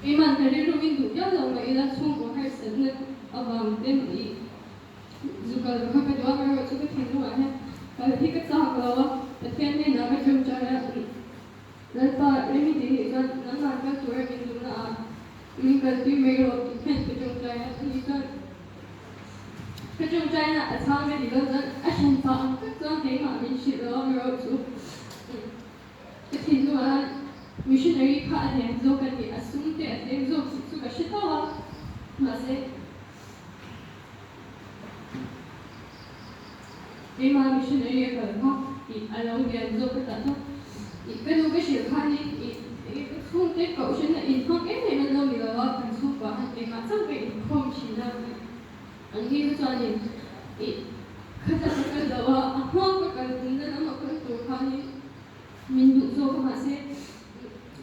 Keimah ka rilruin duh viau lo mah ila chhungkaw harsatna avang te i zu kal kha ka duh a, erawh chu ka thinlungah hian kal hi ka chak lo a, Pathian hnenah ka tawngtai a, Lalpa rem i tih nih chuan nangmah kal tura min duhna ah min kaltir mai rawh tih hian ka tawngtai a, ani chuan ka tawngtaina a chhang ka tih dawn chuan a hran pah ang tak chuan keimah min hrilh lo a, erawh chu ka thinlungah hian missionary kha a lian zawk a ni, a sum te a tlem zawk tih chu ka hre tho a, mahse Keimah missionary a kal kha ih a lo lian zawk ka tah chuan ih ka nu ka hrilh khanin ih enge ka chhungte kohhran a inhmang em em an lo ni lo a, kan chhungkua han keimah chauh ka inkhawm thin a an ni kha chuanin ih khata ka kal lo a, a hma ka kal tumna lam a kal tur khanin min duh zawk a mahse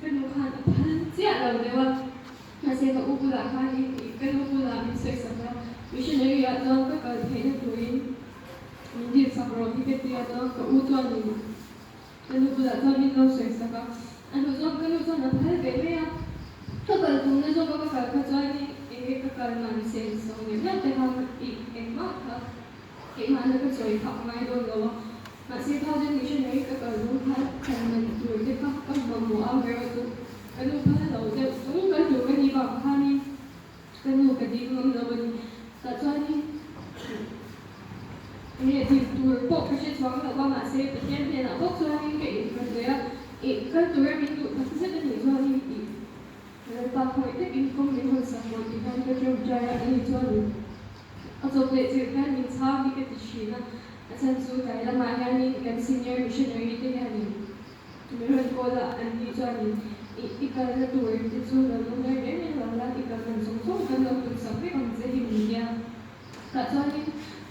ka nu khan a phal chiah lo deuh a. Mahse ka u bulah khanin ih ka nu bulah min sawi sak a, missionary ah chuan ka kal theihna turin min dil sak rawh hi ka ti a, chuan ka u chuanin ka nu bulah chuan min lo sawi sak a, a hnu chuan ka nu chuan a phal ve mai a, ka kal tumna zawka ka kal kha chuanin enge ka kal man sen so neuh neuh te kha ih engmah kha keimahna ka chawi phah ngai dawn lo a, mahse thousand missionary ka kal dawn khan kal man tur te kha ka mamawh a, erawh chu Ka nu phal lo deuh chung kal tur ka nih vang khanin ka nu ka ding ngam lo a ni. Tah chuanin enge dil tur pawh ka hre chuang lo va, mahse Pathian hnenah bawk chuanin ka inhlat leh a, ih kal tura min duh tak zet a nih chuanin ih Lalpa khawngaih takin kawng min hawn sak rawh tih hian ka tawngtai a, ani chuanin a chawp leh chilh hian min chhang hi ka ti thin a, a chhan chu tlai lamah hianin kan senior missionary te hianin Min rawn call a, an tih chuanin i i kalna tur te chu lo lungngai reng reng lo la, i kal man zawng zawng kan lo tum sak vek ang che hi min tia. Tah chuanin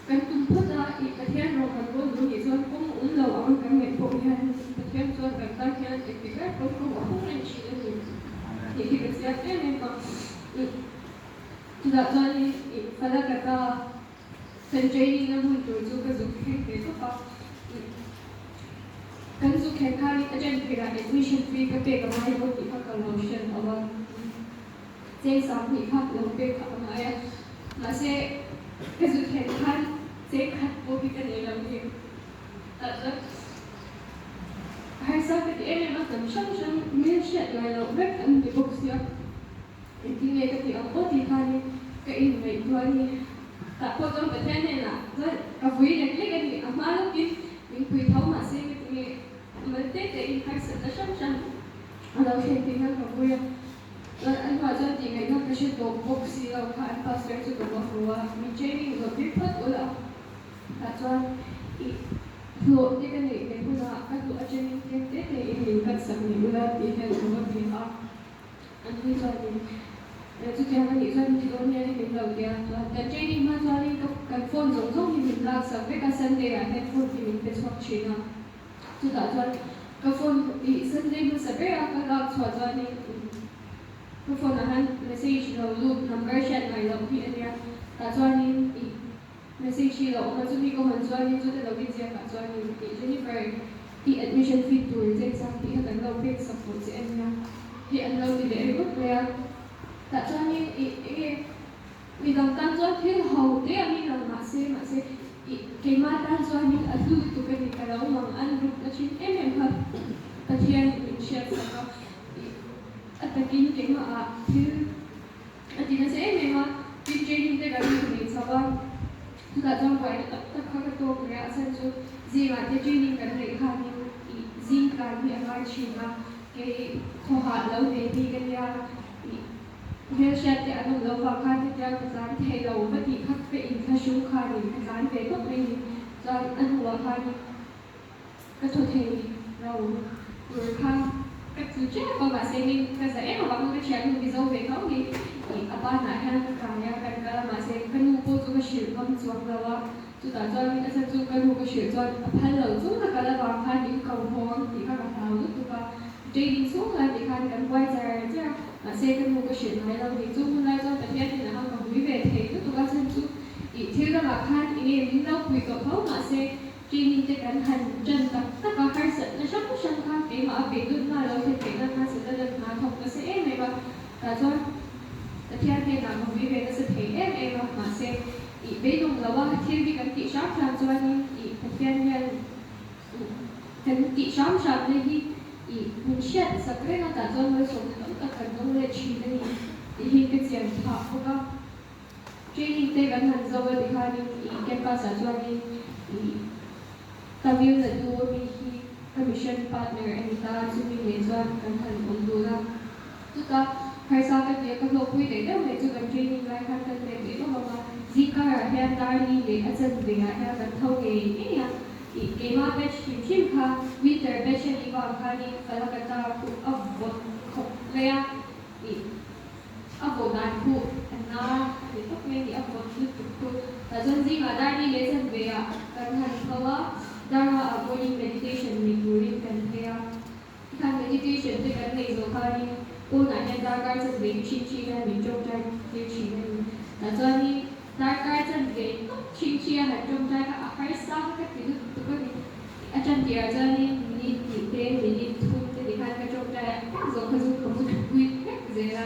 kan tum phawt a, i Pathian rawh kan bawl duh nih chuan kawng awm lo ang kan ngaih pawh hian Pathian chuan kan tan hian engtik lai pawn kawng a hung reng thin a ni tih hi ka chiang em em a. Chutah chuanin i Falakata Kan training na hmun tur chu ka zuk thleng ve tawp a, kan zuk thlen khanin a ṭan phirah admission fee ka pek a ngai dawn tih kha ka lo hriat lo a, cheng 20 kha lo pek kha a ngai a, mahse ka zuk thlen khan cheng khat pawh hi ka nei lo ni. Tah chuan harsa ka ti em em a, hnam hrang hrang hmel hriat ngai loh vek an ni bawk sia. Engtin nge ka tih ang aw tih khanin ka inngaihtuah a ni. Tah pawh chuan Pathian hnenah chuan ka vui lek lek a ni. A hma lawkin min pui tho mahse ka ti nge mal te te in harsatna hrang hrang a lo thlen tih khan ka vui a. Chuan a hnuah chuan tih ngaihna ka hre tawh bawk si lo kha an pastor chu ka va hmu a, min training zawh tir phawt ula tah chuan ih hlawh te ka neih ve hunah ka hlawh atangin tlem te te in min cut sak ni ula tih hian ka va ti a. An ni chuanin chutiang a nih chuan ti dawn hian min lo ti a, chuan kan training hma chuanin ka kan phone zawng zawng hi min lak sak vek a, Sunday ah hian phone hi min pe chhuak thin a, chutah chuan ka phone ih Sunday hmasa ber a ka lak chhuah chuanin ka phone ah hian message lo lut number hriat ngai loh hi a nia, tah chuanin ih message hi lo awm a, chumi ka hawn chuanin chute lo inziak ah chuanin ih Jennifer I admission fee tur cheng sak tih kha kan lo pek sak tawh che a nia, hei an lo ti leh ringawt mai a. Tah chuanin i enge midang tan chuan thil ho te angin lang mahse mahse i keimah tan chuanin a hlu lutuk a ni ka lo mang an ruk na thin em em kha Pathian min hriat sak a, i a takin keimah ah thil a ti nasa em em a, tin training te kan in nei chho a, chutah chuan buaina tak tak kha ka tawk leh a, a chhan chu zingah te training kan neih khanin ih zing tlan hi a ngai thin a, kei thawhah lo nei mi ka nia, ih hmelhriat te an awm lo vang khan hetiang ka tlan thei lo va tih kha ka inthlahrung khanin ka tlan ve tawp mai ni, chuan a hnuah khanin. Ka thaw thei lo tur kha ka tlu tep a, mahse hei ka za em avang ka thian nu Mizo ve tho hi ih a banah hian ka kai a, kan kal a, mahse ka nu pawh chu ka hrilh ngam chuang lo a, chutah chuan a chhan chu ka nu ka hrilh chuan a phal lo chung ka kal avang khan min ko haw ang tih kha ka hlau lutuk a, training chhung lai tih khan kan buai char char a, mahse ka nu ka hrilh ngai lo ni, chung hun lai chuan Pathian hnenah khan ka hui ve thei lutuk a, chhan chu ih thil ramah khan enge min lo pui tawh tho mahse Training te kan han ṭan tak tak a, harsatna hrang hrang kha keimah a beidawt hna lo thlen theihna kha Setanan hna thawk nasa em em a. Tah chuan Pathian hnenah ka vui ve nasa thei em em a, mahse ih beidawng lo a thil hi kan tih hram hram chuanin ih Pathian hian kan tih hram hram na hi ih min hriat sak reng a, tah chuan malsawmna tam tak kan dawng leh thin a ni tih hi ka chian phah bawk a. Training te kan han zo a tikhanin ih campus ah chuanin ih Tamil Nadu ami hi ka mission partner a ni ta, chumi nen chuan kan han awm dun a. Chuta harsa ka tia ka hlawkpui leh deuh mai chu kan training lai khan kan let leh lawk ang a, zingkarah hian Darli leh a chanve ah hian kan tho ngei ngei a, ih keimah batch hrim hrim kha winter batch a nih vang khanin Falakata khu a vawt khawp mai a, ih a vawh dan khu a na a ni tawp mai a ni, a vawt lutuk khu. Tah chuan zingah Darli leh chanve ah kan han tho a, Darha ah morning meditation nei turin kan phei a. Tikhan meditation te kan neih zawh khanin pawnah hian darkar chanve hi chhin chhin hian min tawngtai tir thin a ni. Tah chuanin darkar chanve tawp chhin chhin a han tawngtai kha a harsa kha ka ti lut tuk a ni. A tan tirah chuanin minute hnih te, minute thum te tikhan ka tawngtai a, tak zawh kha chu ka mu pui vek zel a.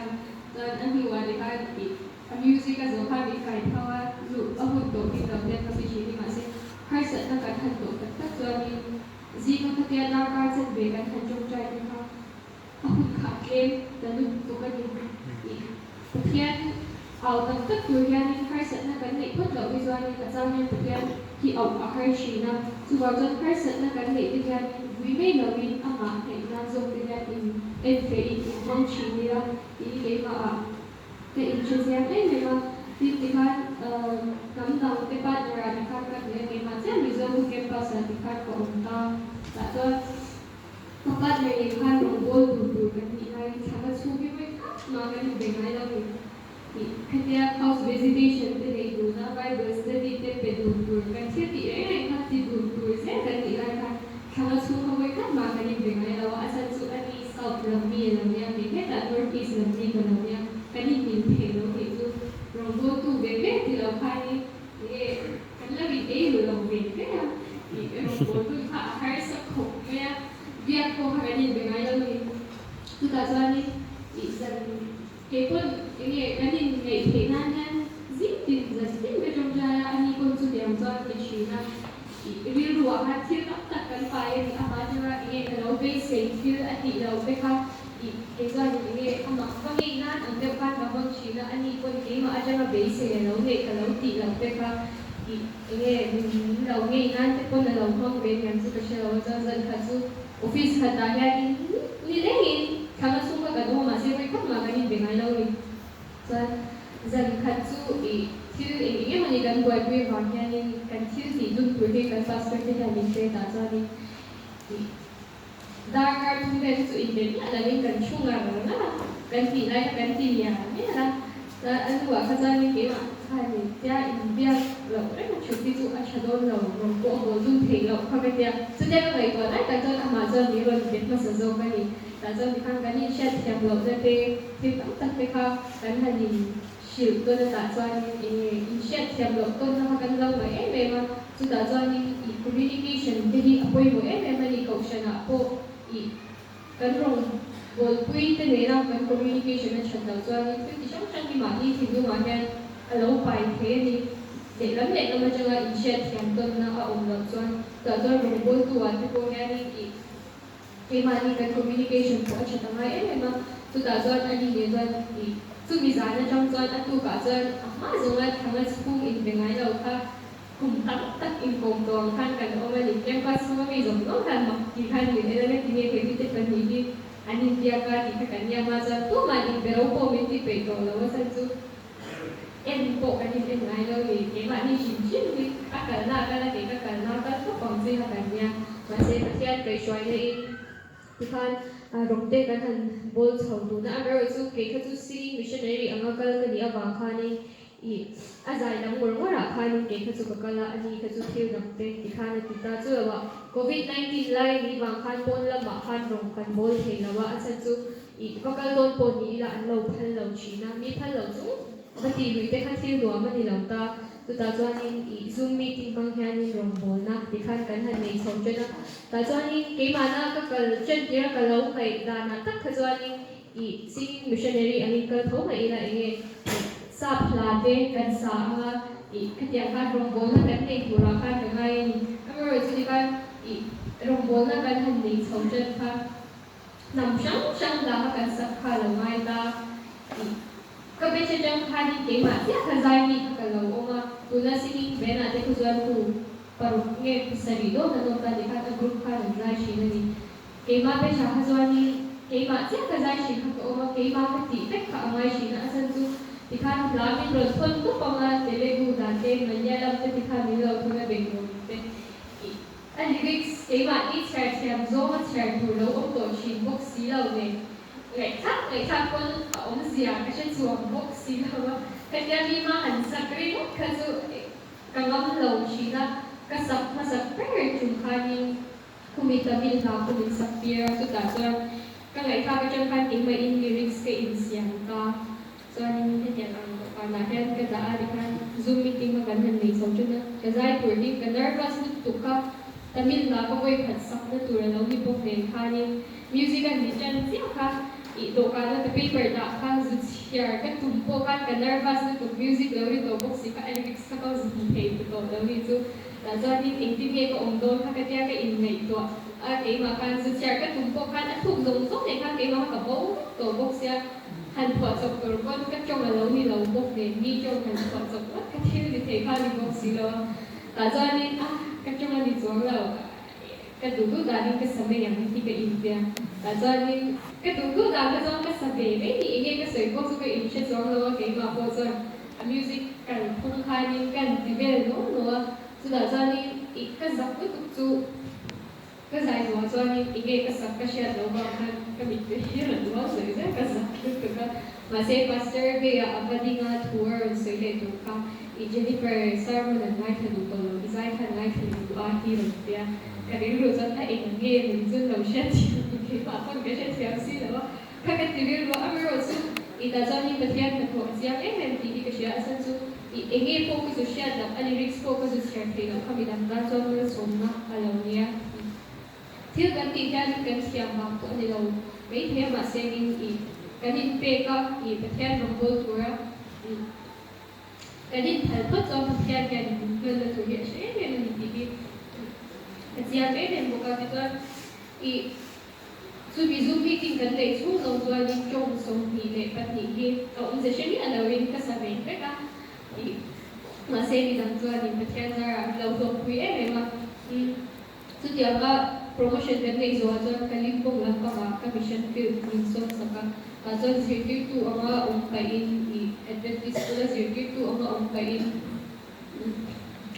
Chuan a hnuah tikhan ih a music a zawh kha min kai tho a, luh a hun tawh bik lo ten ka ti thin ni. Mahse harsatna kan han tawh tak tak chuanin Zinga khatia darkar chanve kan han tawngtai te kha a hun kha a tlem ta lut tuk a ni tih Pathian au tak tak tur hianin harsatna kan neih phawt loh hi chuanin a chang hian Pathian hi auh a har thin a, chuvang chuan harsatna kan neih te hianin vui mai loin amah hnaih nan zawk te hian in enfehin in hmang thin ila tih hi keimahah Ka inhre chiang em em a, tin tikhan hnam dang te partner ah tikhan ka hmu a, keimah chiah Mizo hu campus ah tikhan ka awm ta, tah chuan ka partner nen khan rawngbawl tur tur kan nih laiin thla ka chhung hi vawi khat mah kan inbe ngai lo ni tih hetia house visitation te nei dun a, Bible study te pe dun tur kan thil tih reng reng kha ti dun tur zel kan nih lai khan thla ka chhung kha vawi khat mah kan inbe ngai lo a, a chhan chu a ni. South lam mi a lo nia, kei hetah North East lam mi ka lo nia, kan inhnim thei lo tih chu rawngbawltu ve ve ti lo khanin enge kan lo in ei lu lo ve ve a tih rawngbawltu kha a harsa khawp mai a, biak pawh kha kan inbe ngai lo ni. Chutah chuanin ih zan keipawn enge kan inngaih theih nan hian zing tin zan tin ka tawngtai a, ani pawn chutiang chuan ti thin a. Rilru ah khan thil tam tak kan pai a ni, amah atanga enge ka lo beisei thil a tih loh te kha ih kei chuanin enge amah ka ngei nan ang deuh khan ka hmang thin a, ani pawn keimah atanga beisei a lo neih ka lo tih loh te kha ih enge min lo ngei nan te pawn a lo hmang ve niang chu ka hre lo a, chuan zan khat chu office khatah hianin ni lengin thla chhung kha kan awm a mahse vawi khat mah kan inbe ngai lo ni. Chuan zan khat chu ih thil eng eng emawni kan buaipui avang hianin kan thil tih dun tur hi kan pastor te hian min pe tah chuanin ih darkar thum vel chu inbe miah lovin kan thu ngar ngar a, kan tih lai kha kan ti mial mial a. Chuan a hnuah kha chuanin keimah khanin tia inbiak loh reng a thut hi chu a tha dawn lo, rawn pawh a haw dun theih loh kha ka tia. Chutia ka ngaihtuah lai tak chuan amah chuan min rawn be hmasa zawk a ni. Tah chuan tikhan kan inhriatthiam lohna te, thil tam tak te kha kan han in hrilh tawn a, tah chuanin enge inhriatthiam loh tawnna kha kan lo ngaih em em a, chutah chuanin ih communication te hi a pawimawh em em a ni, kohhranah pawh ih kan rawngbawlpui te nena kan communication a that loh chuanin thil ti hrang hrang hi mahni thinlungah hian a lo pai thei a ni, lehlam lehlam atanga inhriatthiam tawnna a awm loh chuan tah chuan rawngbawltu ah te pawh hianin ih Keimahni kan communication pawh a that a ngai em em a, chutah chuan a ni nen chuan ih chumi zan atang chuan a tukah chuan a hma zawnga thanga chhung inbe ngai lo kha kum tam tak inkawm tawh ang khan kan awm a ni. Campus chhunga mi zawng zawng khan mak tih khan min en a, ngatinge he mite pahnih hi an inbiak a tih kha kan nia hma chuan tumah inbe ro pawh min ti peih tawh lo a chhan chu En pawh kan in en ngai lo ni, keimahni hrim hrim hi a kalna a kal a, kei ka kalna a kal khawp ang che kha kan nia. Mahse Pathian kaihhruaina in tikhan rawngte kan han bawl chho tuna, amaherawhchu kei kha chu singing missionary anga kal ka nih avang khanin ih a zai lam ngawr ngawrah khanin kei kha chu ka kal a, ani kha chu thil dangte tikhan a ti ta. Chu loah Covid 19 lai ni vang khan pawn lamah khan rawng kan bawl thei lo a, a chhan chu Ih, va kal dawn pawh ni ila an lo phal lo thin a, mi phal lo chung va tih luih te kha thil nuam a ni lo ta. Chutah chuanin ih Zoom meeting hmang hianin rawngbawlna tikhan kan han nei chho ṭan a. Tah chuanin keimahna ka kal ṭan tir a ka lo ngaih danah tak kha chuanin ih singing missionary angin kal tho mai ila enge sap hla te kan sa anga ih khatiang khan rawngbawlna kan nei turah khan ka ngai a ni. Amaherawhchu tikhan ih rawngbawlna kan han nei chho tan kha hnam hrang hrang hla kha kan sak kha a lo ngai ta. Ih ka batch atang khanin keimah chiah kha zai mi kha ka lo awm a, tuna singing band ah te khu chuan tu paruk nge pasarih dawn an awm ta tikhan a group khan an zai thin a ni. Keimah pe tha kha chuanin keimah chiah ka zai thin kha ka awm a, keimah ka tih vek kha a ngai thin a, a chhan chu tikhan hla min rawn thawn tawp ang a, Telugu dan te, Malayalam te tikhan min lo thawn a, Bengali te ih a lyrics keimahni chhiar thiam zawnga chhiar tur lo awm tawh thin bawk si lo nen ngaihthlak ngaihthlak pawn a awmzia ka hre chuang bawk si lo a, khatia mi hma han sak ringawt kha chu ka ngam lo thin a, ka sak hmasak ber tum khanin Khumi Tamil hla khu min sak tir a, chutah chuan ka ngaihthlak atang khan engmahin lyrics ka insiam ta. Chuanin hetiang ang dawhkanah hian ka dah a, tikhan Zoom meeting kha kan han nei chho ṭan a, ka zai tur hi ka nervous lutuk a, Tamil hla ka vawi khat sakna tur a lo ni bawk nen khanin music a ni ṭan chiah kha ih dawhkana ka paper dah kha zu chhiar ka tum pawh khan ka nervous lutuk, music lo ri tawh bawk si kha a lyrics kha ka zu hmu thei ta tawh lo ni chu. Tah chuanin engtin nge ka awm dawn kha ka tia ka inngaihtuah a, keimah khan zu chhiar ka tum pawh khan a thuk zawng zawng nen khan keimah kha ka bo vek tawh bawk sia, han phuah chawp tur pawn ka tawng a lo ni lo bawk nen mi tawng han phuah chawp ngawt ka thil ni thei kha a ni bawk si lo a, tah chuanin a ka tawng a ni chuang lo, ka duh duh danin ka sa mai ang hi ka intia, tah chuanin ka duh duh dan kha chuan ka sa ve mai ni, enge ka sawi pawh chu ka inhre chuang lo a keimah pawh chuan. A music kan phung khanin kan ti vel nuau nuau a, chutah chuanin ih ka zak lutuk chu ka zai zuah chuanin eng nge ka sak ka hriat loh vang khan ka mittui hi rawn luang zawih zawih ka zak lutuk a, mahse Pastor Bay-a a va dinga thu a rawn sawi leh tur kha ih Jennifer sermon an ngaithla duh tawh lo, i zai khan ngaithla leh duh a hi rawn ti a, ka rilru chuan a eng nge min chu lo hriatthiam keimah pawn ka hrethiam si lo a. Kha ka ti rilru a, amaherawh chu i tah chuan hi Pathian hnathawh a chiang em em tih hi ka hria, a chhan chu i enge pawh ka zu hriat loh, a lyrics pawh ka zu chhiar theih loh kha midang tan chuan malsawmna a lo nia. Thil kan tih hianin kan thiam vang pawh a ni lo maithei a, mahse ning i kan inpek a, i Pathian rawngbâwl tura i kan inphal phawt chuan Pathian hian min hmanna tur hi a hre em em a ni tih hi a chiang em em bawk a, tichuan i Chumi Zoom meeting kan neih chhung zawng chuanin tawng 22 hi a awm ze hre miah loin ka sa ve vek a, tih mahse midang chuanin Pathian zarah an lo hlawkpui em em a. Chutianga promotion kan neih zawhah chuan Kalimpong lampangah ka mission field min sawn sak a, tah chuan zirtirtu anga awm pahin ih Adventist school-a zirtirtu anga awm pahin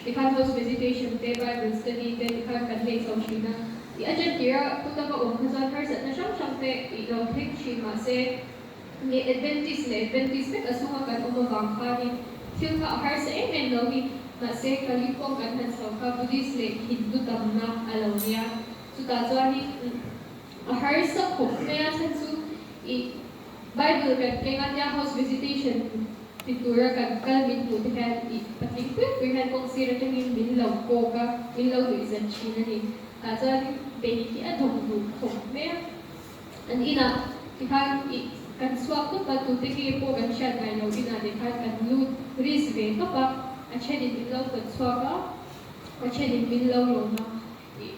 Tikhan house visitation te, Bible study te tikhan kan nei chho thin a. I a ṭantir a, kut anga awm kha chuan harsatna hrang hrang te i lo thleng thin mahse nge Adventist leh Adventist vek a chhunga kan awm avang khanin thil kha a harsa em em lo ni. Mahse Kalimpong kan han chho kha Buddhist leh Hindu tamna a lo nia. Chutah chuanin a harsa khawp mai a chhan chu i Bible kan keng a tia house visitation ti tura kan kal min hmuh te hian ih patling pui pui hian kawng sir atangin min lo kawk a, min lo nuih zan thin a ni. Tah chuan bei hi a dawng duh khawp mai a. An inah tikhan ih kan chhuak tawp a, tute nge pawh kan hriat ngai lo inah leh khan kan lut risk ve tawp a, a thenin min lo kawt chhuak a, a thenin min lo lawm a. Ih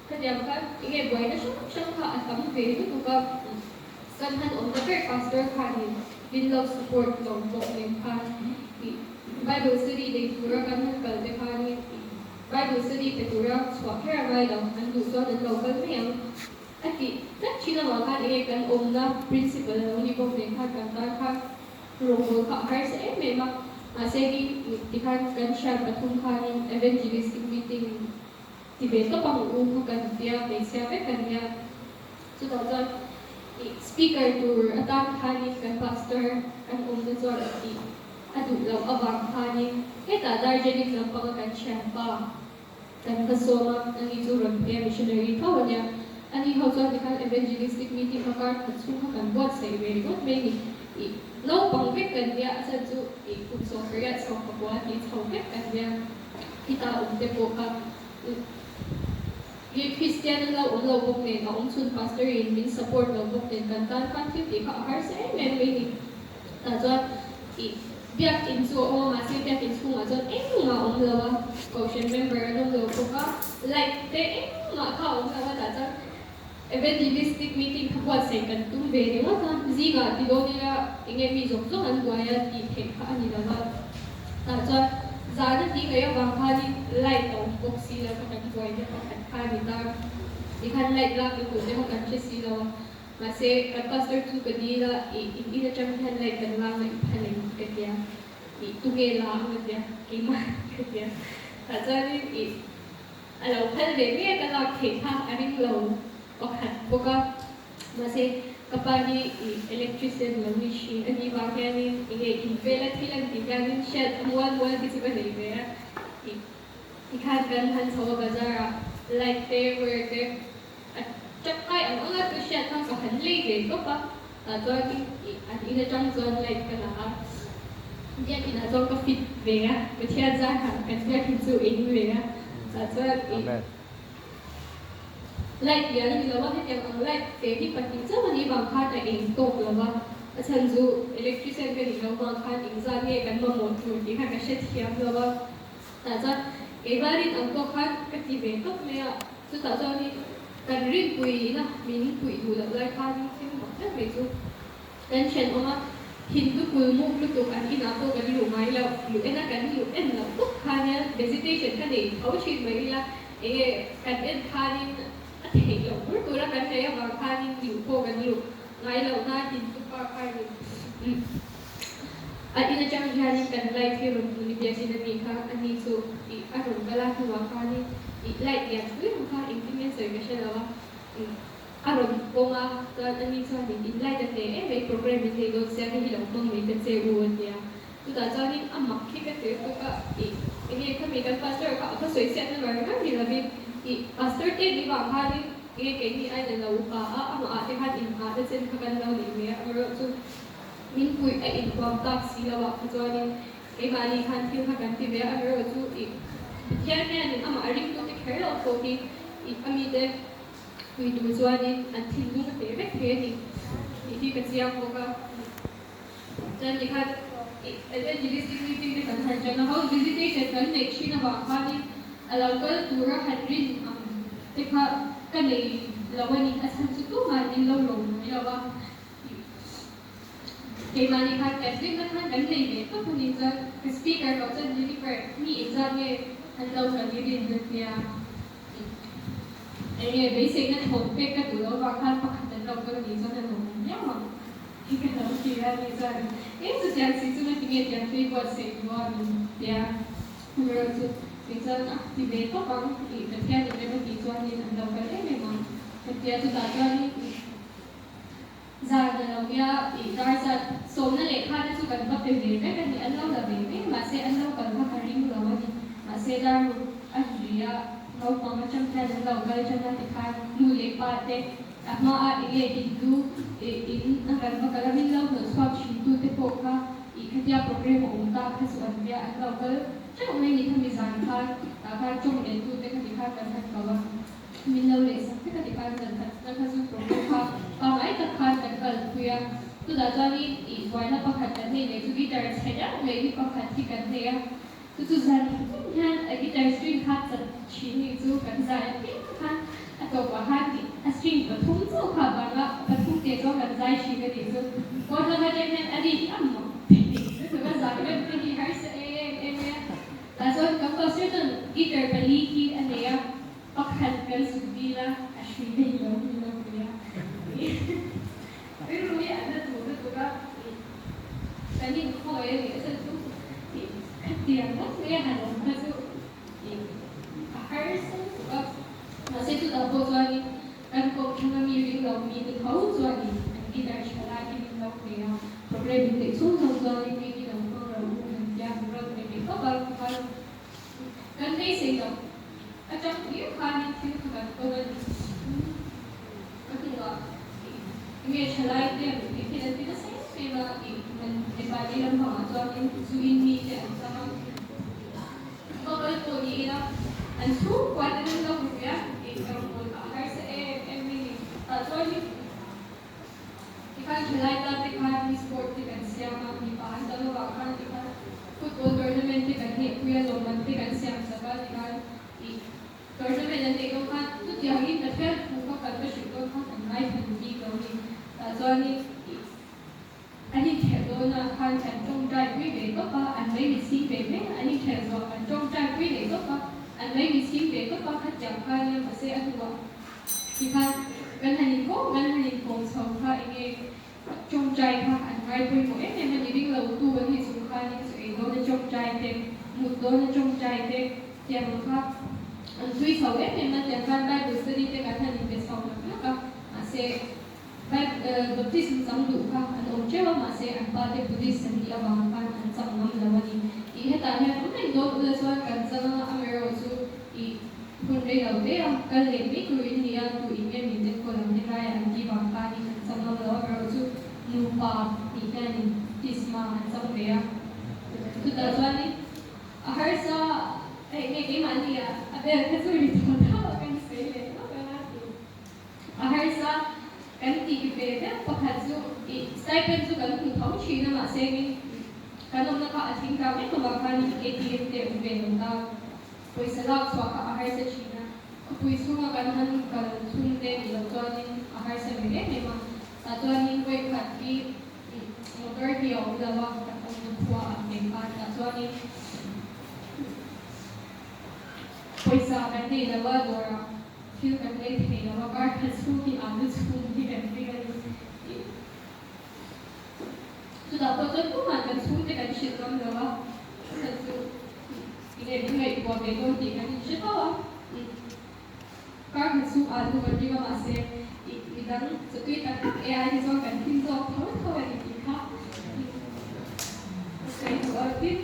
khatiang khan enge buaina hrang hrang kha a tam ve lutuk a. Kan han awmna ber Pastor khanin min lo support lo bawk nen khan ih Bible study nei tura kan han kal te khanin ih Bible study pe tura chhuah kher a ngai lo, an duh chuan an lo kal mai ang a tih tlat thin avang khan enge kan awmna principle a lo ni bawk nen khan kan tan khan rawngbâwl kha a harsa em em a, mahse hi tikhan kan thian pathum khanin evangelistic meeting Ti ve tawp ang u kha kan tia hmeichhia vek kan nia. Chutah chuan ih speaker tur atan khanin kan pastor kan awmna chuan ih a duh loh avang khanin hetah Darjeeling lampanga kan thianpa kan va sawm a, ani chu rawn phei a missionary tho a nia. Ani ho chuan tikhan evangelistic meeting kha kar khat chhung kha kan buatsaih ve ringawt mai ni. Ih naupang vek kan nia a chhan chu ih kum 18 sawmpakua tih chho vek kan nia. Khita awm te pawh kha Nge Kristian an lo awm lo bawk nen, a awm chhun Pastor in min support lo bawk nen kan tan khan thil tih kha a harsa em em mai ni. Tah chuan ih biakin chu a awm a, mahse biakin chhungah chuan engmah a awm lo a, kohhran member an awm lo bawk a, light te engmah kha a awm lo a, tah chuan evangelistic meeting kha buatsaih kan tum ve ringawt a, zingah ti dawn ila enge mi zawk zawk an buai a tih theih kha a ni lo a, tah chuan zan a tih ngaih avang khanin light a awm bawk si lo kha kan buaina pakhat kha a ni ta, tikhan light lak na tur te kha kan hre si lo a. Mahse, kan pastor chu ka dil a, ih in in atang hian light kan lak na i phal em ka tia, ih tunge la ang a tia, keimah ka tia. Tah chuanin ih a lo phal ve nge ka lak theih kha a ring lo pakhat bawk a. Mahse, ka pa hi ih electrician lo ni thin a nih vang hianin enge in vela thil an tih hianin hriat a mual mual hi chu ka nei ve a. Ih tikhan kan han chho a bazar ah light te wire te A tangkai ang anga chu hriat kha ka han lei ve tawp a, tah chuan an in atang chuan light ka la a, biakin ah chuan ka fit ve a, Pathian zarah kan biakin chu eng ve a, tah chuan ih light lian a ni lo a, hetiang ang light fe hi 2 chauh a nih vang khan a eng tawk lo va, a chhan chu electrician ka nih loh vang khan engzat nge kan mamawh tur tih kha ka hrethiam lo va. Tah chuan keimah rin ang pawh khan ka ti ve tawp mai a, chutah chuanin kan rinpuiin a min puih duh loh lai khanin thil mak deuh mai chu kan thenawm a, Hindu kulmuk lutuk an inah pawh kan luh ngai loh, luh ena kan luh en loh tawp khanian visitation kha nei tho thin mai ila, enge kan en khanin a theih loh bur tura kan ngaih avang khanin luh pawh kan luh ngai loh na Hindu pa khanin. A in atang hianin kan light hi rawn hmu ni biakin a ni kha, a ni chu ih a rawn kal a hnuah khanin ih light lian pui ang kha engtin nge sawi ka hre lo a, ih a rawn pawm a, chuan a ni chuanin in light a hneh em mai program in nei dawn sia hei hi lo hmang mai ta che u a tia, chutah chuanin a mak khi ka tir bawk a, ih enge khami kan pastor kha a va sawi chhiatna ngar ngar ni lovin ih pastor te ni vang khanin enge keini ain a lo upa a, amah ah te khan inhahna chen kha kan lo nei mai a, amaherawhchu Min puih a inhuam tak si lo ah kha chuanin keimahni khan thil kha kan ti ve a, amaherawhchu ih Pathian hianin amah a ringtute kher loh pawh hi ih a mite pui tur chuanin an thinlung a hneh vek thei a ni tih hi ka chiang bawk a. Chuan tikhan ih evangelistic meeting te kan han ṭan a, house visitation kan neih ṭhin avang khanin a lo kal tura han rin ang te kha ka nei lo a ni, a chhan chu tumah min lo rawm mai lo a. Keimahni khan kan hlimna khan kan nei ve tawp a ni chuan ka speaker loh chuan Jennifer mi engzat nge an lo kal i rin na tia enge beiseina thawm pek ka duh loh vang khan pakhat an lo kal a nih chuan an awm viau ang hi ka lo ti a ni chuan eng chu tiang si chu ngati nge tiang tui buatsaih duh a ni tia amaherawh chu kei chuan a ti ve tawp ang tih Pathian in rem a tih chuanin an lo kal em em ang ka tia chutah chuanin Zan a lo nia tih dar zat sawmna lehkha te chu kan va pe ve vek a ni, an lo la ve mai mahse an lo kal kha ka ring lo a ni. Mahse dar ruk a ri a, naupang atang hian an lo kal tan a tikhan nu leh pa te a hmaah enge Hindu in a kan va kal a, min lo hnawh chhuak thin tu te pawh kha ih khatia program a awm ta kha chu an nia, an lo kal teuh mai ni khami zan khan tah khan tawng leh tu te kha tikhan kan han ko a. Min lo leh sak vek a ti khan zan khat na kha chu program kha pangngai tak khan kan kalpui a, chutah chuanin ih buaina pakhat kan nei leh chu guitar chhe deuh mai hi pakhat hi kan nei a, chu chu zan tin hian a guitar string kha chat thin ni chu kan zai a piang khan a tawpah khan ih a string pathum chauh kha vanga pathum te chuan kan zai thin a nih chu pawn lama atang hian a ri hi a mak thei lutuk a zai rem te hi harsa em em mai a, tah chuan kan pastor chuan guitar pali hi a nei a. Pakhat kan zuk dil a, a hrui nei lo min lo ti a. Rilru hi an la tur lutuk a, kan inkhawi a nih a chuan chu khatiang ngawt mai a han awm kha chu a harsa lutuk a. Mahse chutah pawh chuanin kan kawpthlang a mi ring lo mi te tho chuanin an guitar tha lai hi min lo pe a, program in neih chhung zawng chuanin hei hi lo hmang ro u an tia, min rawn pe leh tawp a tikhan kan beisei loh. A tang hlir khanin thil kha kan tawn a ni. Ka hnungah enge thalai te an tih thil an ti nasa em em a, ih kan Nepali lam hmangah chuanin zu in mi te an tam a. Ka kal pawh ni ila an chhungkua ten an lo hmu ve a, ih rawngbawl kha a harsa em em mai ni. Tah chuan hi tikhan thalai tan te khan hi sport te kan siam a, mipa an tam avang khan tikhan football tournament te kan neihpui a, lawmman te kan siam sak a tikhan ih tournament an neih dawn khan chutiangin Pathian thu kha kan va hrilh dawn khan an ngaithla bik lo a ni. Tah chuanin ih. An inkhelh dawnah khan kan tawngtai pui ve tawp a, an mai mihsing ve mai a, an inkhelh zawh kan tawngtai pui leh tawp a, an mai mihsing ve tawp a, khatiang khan nia mahse a hnuah tikhan kan han inkawm kan han inkawm chho kha enge tawngtai kha an ngai pawimawh em em a ni ring lo tu an nih chung khanin chu ei dawna tawngtai te, mut dawna tawngtai te tiang kha an tui chho em em a, tiang khan Bible study te kan han inbe chho hlak hlak a, mahse. Baptism chang duh kha an awm teuh a, mahse an pa te Buddhist an nih avang khan an chang ngam lo a ni. Tih hetah hian awm reng dawn ula chuan kan chang a, amaherawh chu ih hun rei lo te a, kal leh mai tur in nia, tu in nge min enkawl ang helaiah an tih vang khanin an chang ngam lo a, amaherawh chu nupa tih hianin baptisma an chang ve a. Chutah chuanin a harsa hei nge keimahni ah a bel kha chu ri tawh tho a kan sawi leh lawk ang a ti. A harsa kan tih ve deuh pakhat chu ih stipend chu kan hmu tho thin a mahse min kan awmna kha a thing tlang em avang khanin ATM te awm ve lo ta pawisa lak chhuah kha a harsa thin a, khawpui chhunga kan han kal chhung te nih loh chuanin a harsa ve em em a, tah chuanin vawikhat hi ih motor hi a awm lo a kan awmna khua ah te khan tah chuanin pawisa kan nei lo a dawrah. Thil kan lei thei lo a, kar khat chhung hi alu chhum hi kan ring a ni tih. Chutah pawh chuan tumah kan chhungte kan hrilh ngam lo a, chhan chu enge min ngaihtuah ve dawn tih kan inhre tho a. Kar khat chhung alu kan ring a mahse ih midang chawtui tak e ai hi chuan kan hlim zawk tho tho a ni tih kha ka sawi duh a tin.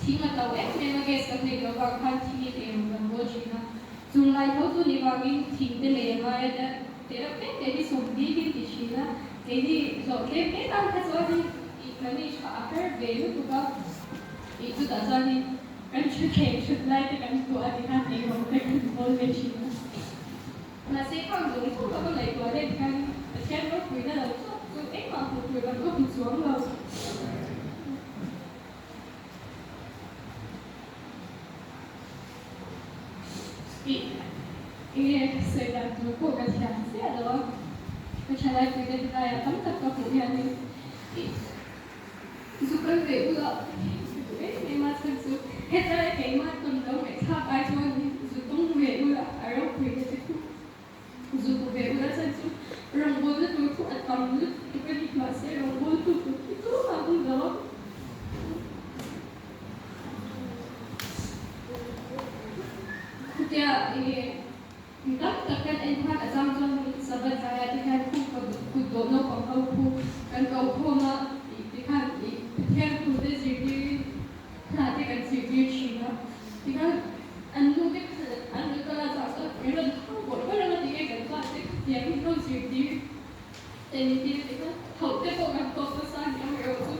Thing a to em em a, gas kan neih loh vang khan thingin ei rawng kan bawl thin a. Chung lai tho chu ni vangin thing te lei a ngai a, te te reuh te te hi sawmli hi ti thin a, keini hlawh tlem hle tan kha chuanin ih kan ei tha a her ve lutuk a, ih chutah chuanin kan thu thleng thut lai te kan tuah a ti khan ei rawng te kan bawl ve thin a. Mahse khang zawng zawng ka va ngaihtuah let hian Pathian ropuina lo chauh chu engmah hmuh tur dang ka hmu chuang lo. Ih, enge sawi dan tur pawh ka thiam chiah lo a, ka thalai puite te laiah tam tak ka hmuh hianin ih zu kal ve ula ka duh em em a, chhan chu hetlai keimah tawn lo ngaihthlak ai chuan zu tawng ve ula a ropui na che khup. Zu ve ula chan chu rawngbawlna tur chu a tam lutuk a ni, mahse rawngbawltu tur hi tumah hun lo a. Chutia enge mi tam tak kan en khan a chang chuan Sabbath laiah te hian khu kut dawh naupang ho khu kan ko khawm a, tih te khan ih Pathian thu te zirtirin hna te kan zirtir thin a, tikhan an nu te an rawn kal a chah chuan min rawn thang bawrh bawrh ang a ti nge kan pa te khatiang hi lo zirtir te min ti a tikhan hauh te pawh kan tawk nasa a ni amaherawh chu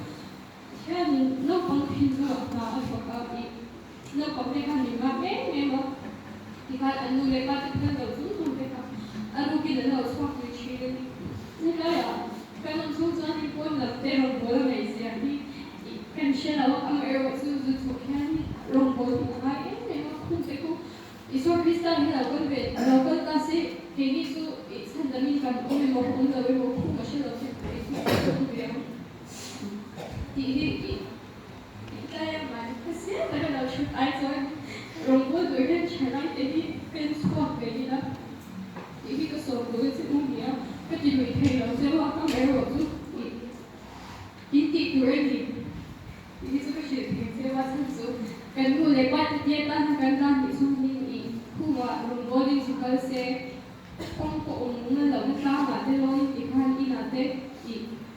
hianin naupang thinlungah hna a thawk a ih naupang te khan min ngai em em a tikhan an nu leh pa te phal lo chung chung te kha a rukin an lo chhuak lui thin a ni helaiah kan awm chhung chuan hei pawn lam te rawngbâwl a ngaihzia hi Ih, kan hre lo a, amaherawh chu zu chhuk hian rawngbâwl hi a ngai em em a, khum te khu Isua Krista hi lo kal ve, lo kal ta se, keini chu ih chhan damin kan awm emaw, awm lo emaw khum a hre lo che, kei chu kan awm ve ang tih hi ih tlai a mahni kha siam taka lo chhut ai chuan rawngbâwl tur hian thalai te hi pen chhuak ve ila tih hi ka sawm duh a che u nia, ka ti lui thei lo che u a, amaherawh chu ih. In tih tur a ni tih hi chu ka hrilh thei che a, chhan chu kan nu leh pa te tia tan kha kan tan tih chhung hi i khumah rawngbawlin zu kal se, kawng pawh awm ngun a lohna tlangah te lawngin ti khan inah te i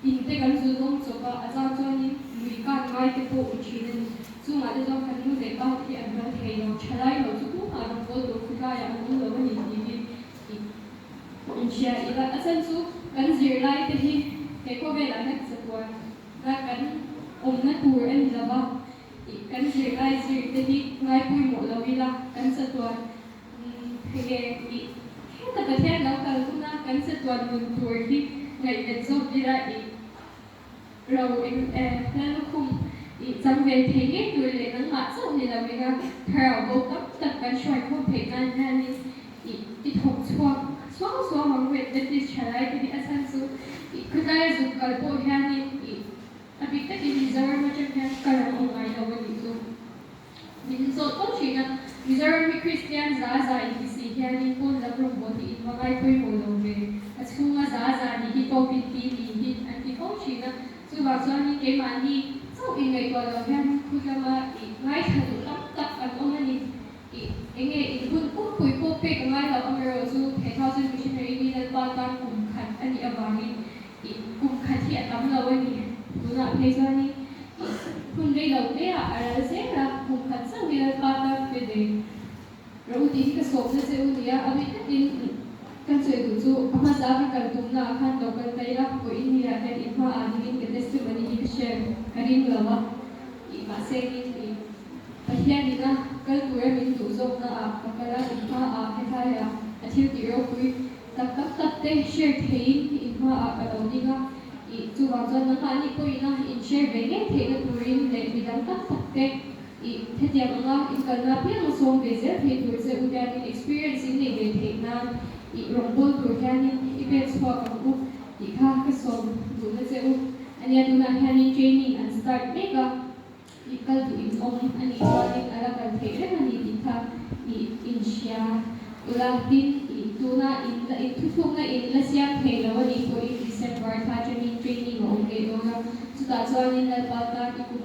in te kan zu zawng chawp a, a chang chuanin lui kan ngai te pawh awm thin a ni. Chungah te chuan kan nu leh pa te hi an kal thei lo, thalai lo chu tumah rawngbâwl tur khawtlaiah an awm lo a ni tih hi i inhria ila. A chhan chu kan zirlai te hi he khawvelah hian chatuan na kan awmna tur a ni lo va, ih kan zirlai zir te hi ngaipawimawh lo ila kan chatuan. Enge i heta Pathian lo kal huna kan chatuan nun tur hi ngaihven zawk ila i ro eng lallukhum i chang ve thei ngei tur leh nangmah chauh ni lo ina thlarau bo tam tak kan hruai khawm theih nan hianin i i thawk chhuak suau suau ang Adventist thalai te hi a chhan chu i khawtlaia zuk kal pawh hianin i a bik takin Mizoram atang hian kal an awm ngai lo a nih chu. Min zawh tawh thin a, Mizoram hi Kristian za za inti si hianin pawn lam rawngbâwl hi in va ngai pawimawh lo ve, a chhunga za za ni hi tawp in ti ni hi an ti fo thin a, chuvang chuanin keimahni chauh inngaihtuah loh hian khut lama i ngaithla duh tam tak an awm a ni. I enge in hun pumpui pawh pek a ngai loh amaherawh chu he Thousand Missionary hi Lalpa tan kum khat a nih avangin I kum khat hi a tam lo a ni. Tunah phei chuanin i hun rei lo te ah a ral zel a, kum khat chauh hi Lalpa tan pe ve rawh u tih hi ka sawmna che u nia. A bik takin kan sawi duh chu a hmasa ka kal tumna ah khan lo kal ta ila, vawiin ni ah hian in hma ah dingin ka testimony hi ka share ka ring lo a, i mahse in i Pathian ina kal tura min duh zawkna ah ka kal a, in hma ah hetlai ah a thil tih ropui Tak tak tak te share theiin in hmaah ka lo ding a, ih chuvang chuan nangmahni pawhin a in share ve ngei theihna turin leh midang tak tak te ih hetiang anga in kalna apiang a sawm ve zel thei tur che u hianin experience in nei ve theih nan ih rawngbâwl tur hianin i pen chhuak ang u tih kha ka sawm duhna che u ania. Tunah hianin training an start mek a. I kal duh in awm a nih chuanin a la kal theih reng a ni tih kha i inhria ula. Tin, i tuna in la in thuthlukna in la siam thei lo a nih pawhin December thla atangin training a awm leh dawn a, chutah chuanin Lalpa tan i kum.